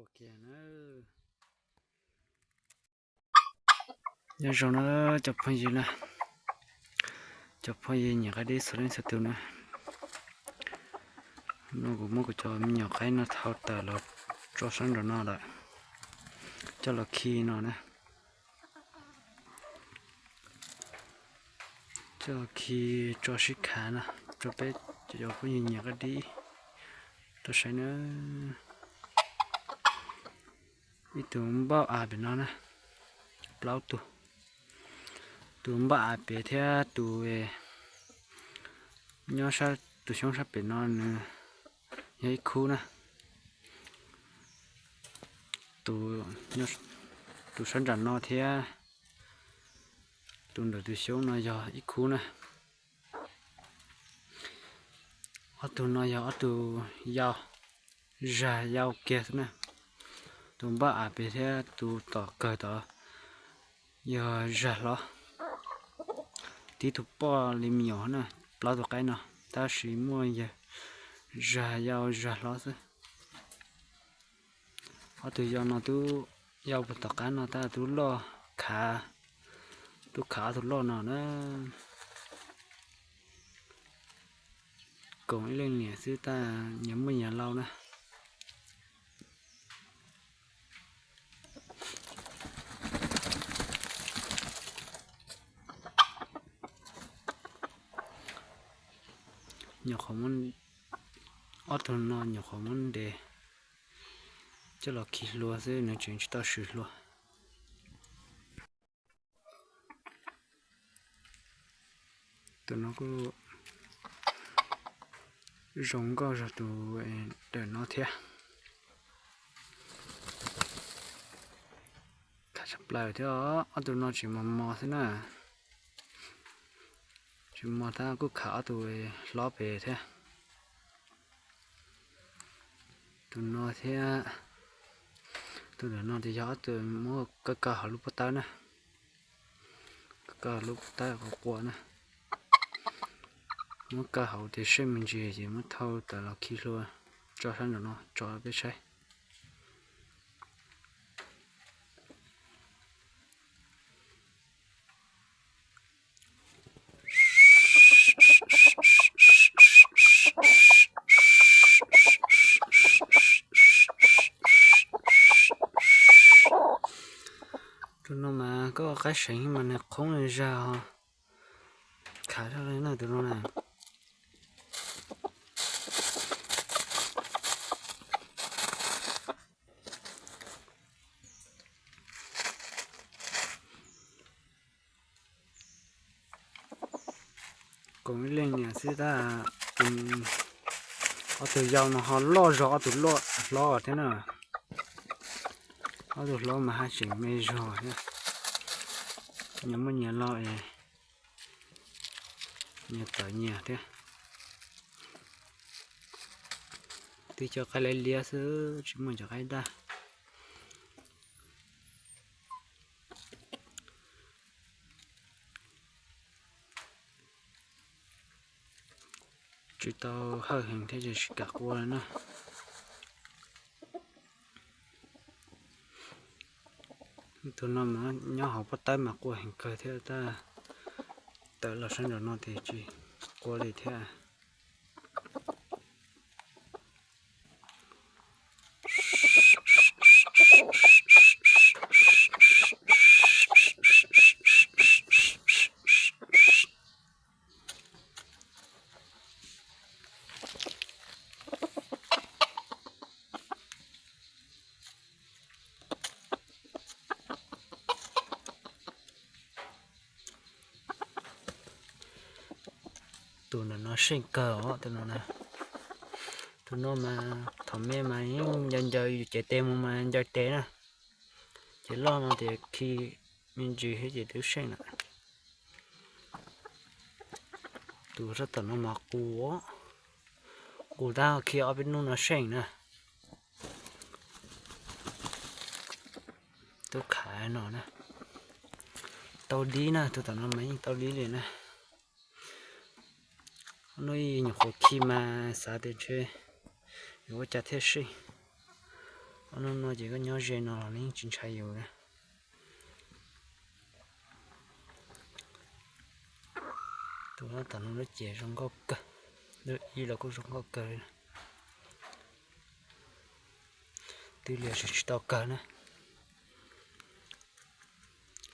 Ua kiag na. Nyob zoo na cov phooj ywg na, cov phooj ywg nyiam qaib dib txhua leej txhua tus na. No kuv muab kuv cov me nyuam qaib no thau tawm los tso sab nraum no lawm, coj los khi no na. Coj khi tso sib khav no rau peb cov phooj ywg nyiam qaib dib tau saib na. Ib tug npauj av pem no na, plaub tug. Tus npauj av pem thiab tus nyob, tus xyoob sab pem no nws yog ib khub na. Tus sab nram no thiab tus ntawm tus xyoob no yog ib khub na. Ob tug no yog ob tug yau, zag yau kiag xwb na. Tus npauj av pem thiab tus tom kawg tod yog zag hlob, tib tug poj li me nyuam na. Plaub tug qaib no tab sis muaj yawg zag yau zag hlob xwb. Ob tug yau no twb yau puag tom qab no tab twb loj khav, twb khav ob tug loj no na. Koom ib leej niam xwb tab nyias muaj nyias lau na. Nyuam qhuav, ob tug no nyuam qhuav muab ntes coj los khi hlua xwb, nws tseem tsis tau swm hlua. Tus no kuj zoo nkauj zog tus dawm no thiab. Khav tshaj plaws thiab, ob tug no tseem mos mos xwb na. Tseem mos thiab, kuj khav ob tug hlob pem thiab. Tus no thiab tus ntawm no ces yog ob tug muab kaw kaw hauv lub pob tawb na. Kaw kaw hauv lub pob tawb qua qua na. Muab kaw hauv tias seej me ntsis ces muab thau tawm los khi hlua tso sab nraum no tso peb saib. Tus no mas koj qaib seev mas nws qhoob zag os. Khav zog li na tus no na. Koom ib leej niam xwb tab, ob tug yau mas ho loj zog ob tug hlob thiab na. Ob tug hlob mas haj tseem me zog thiab, nyias muaj nyias lau es nyias tawm nyias thiab. Twb cov qaib liab liab xwb tsis muaj cov qaib daj. Tsis tau hawj heev thiab ces tsis kam qua na. Tus no mas nyob hauv pob tawb mas qua heev kawg thiab tab, tawm los sab nraum no ces tsis qua li thiab. Tus ntawm no seej kawg os tus no na. Tus no mas thaum me mas yeej ncaws ncaws yus cev tes mus mas ncaws tes na. Ces loj no ces khi me ntsis thiab ces twb seej lawm. Tus sab tom no mas qus, qus tab khi ob peb hnub no seej na. Tub khav no na, tau dib na, tus tom no mas yeej tau dib li na. Hnub ib nyuam qhuav khi mas xav tias ntshe yuav ua cas thiaj seej. Ob hnub no ces koj nyob ze no los nws yeej tsis ntshai yus na. Tus tam no lub ces zoo nkauj kawg, lub ib los kuj zoo nkauj kawg li. Twb liam tsis tau kawg na.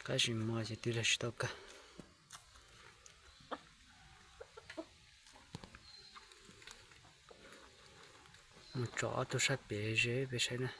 Qab sis mo ces twb liam tsis tau kawg. Mus tso ob tug sab pem ze peb saib na.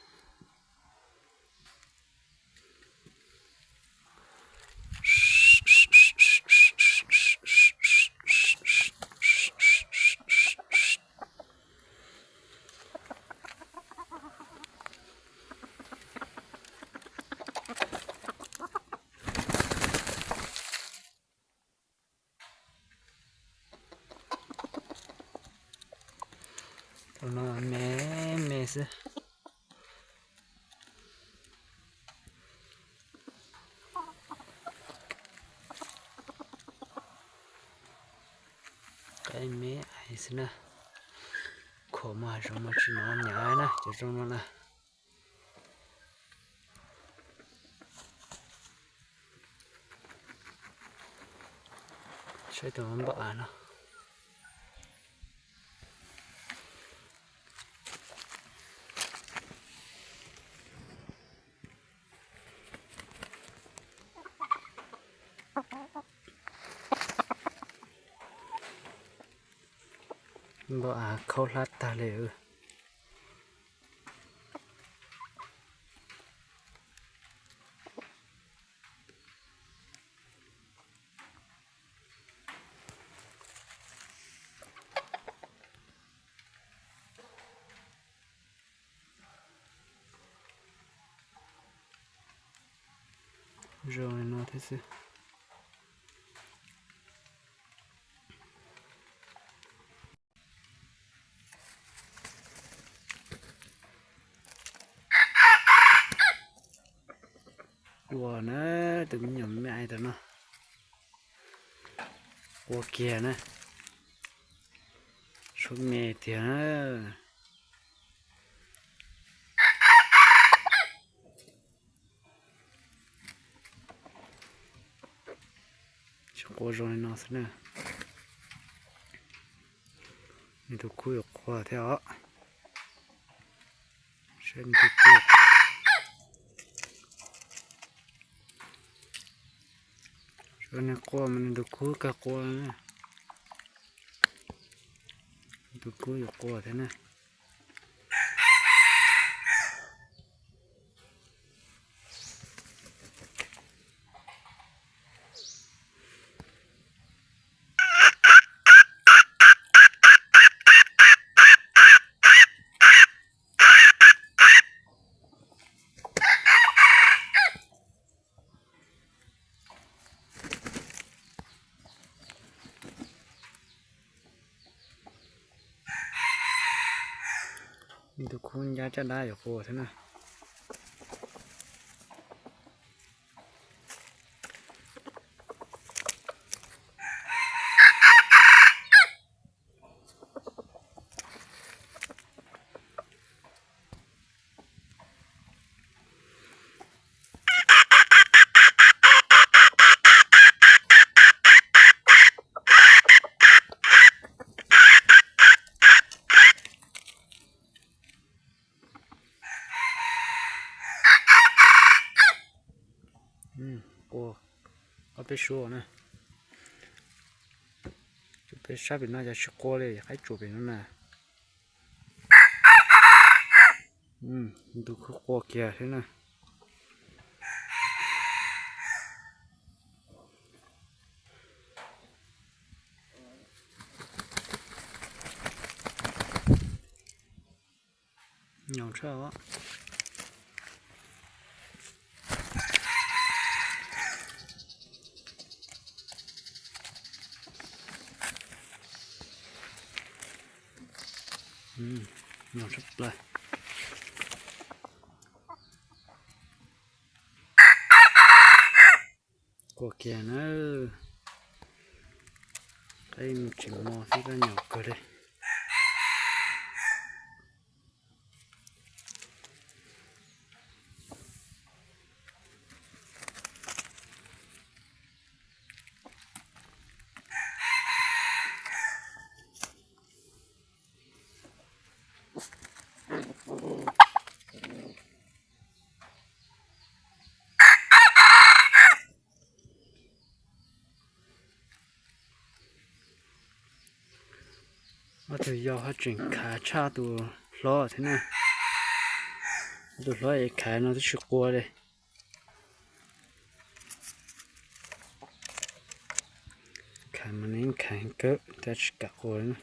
Tus no me me xwb. Qaib me ais xwb na. Khuam mas hav zoov mas tsis hnov nyav na, cov zoo no na. Saib tus npoj av no. Npoj av khaub hlab tag li. Zoo li no thiab xwb. Ua na, tus me nyuam me ais ntawm no. Ua kiag na. Suab me tiag na. Tsis qua zoo li no xwb na. Nws tus kub yuav qua thiab os. Saib nws tus kub. Saib nws qua mas nws tus kub kawg qua na. Nws tus kub yuav qua thiab na. Nws tus kub ncab caj dab yuav qua thiab na. Qua ob peb suab na. Peb sab pem no yog tsis qua li, qaib tsuas pem no na. Nws tus kub qua kiag thiab na. Nyob tshaj. Nyob tshaj plaws. Qua kiag na. Qaib mus tsis mos xwb, koj nyaum kawg li. Tus yau ho tseem khav tshaj tus hlob thiab na. Tus hlob es khav no twb tsis qua li. Khav mas nws yeej khav heev kawg tab tsis kam qua li na.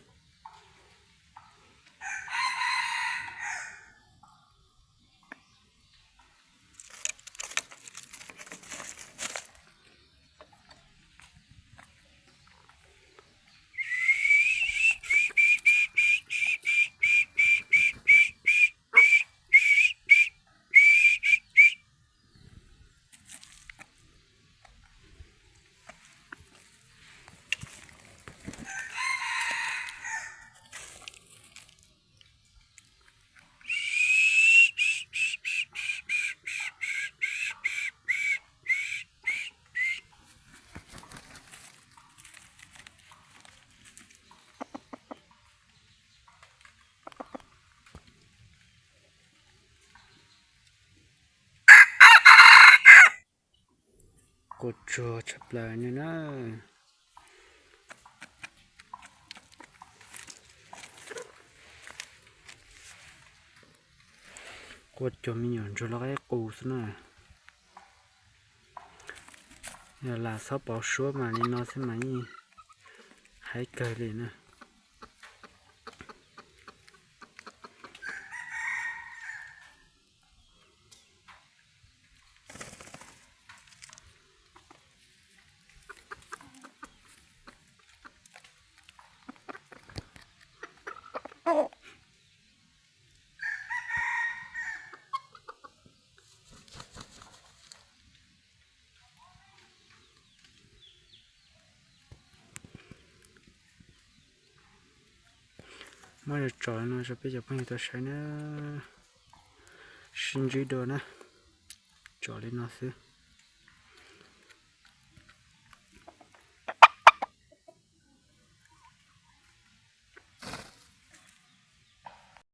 Qua tsuag tshaj plaws li na. Qua cuag me nyuam ntsuag loj qaib qus xwb na. Yog lam txhob pauv suab mas li no xwb mas yeej haib kawg li na. Muab tsom li no rau peb cov phooj ywg tau saib na. Sib ntsib dua na. Tsom li no xwb.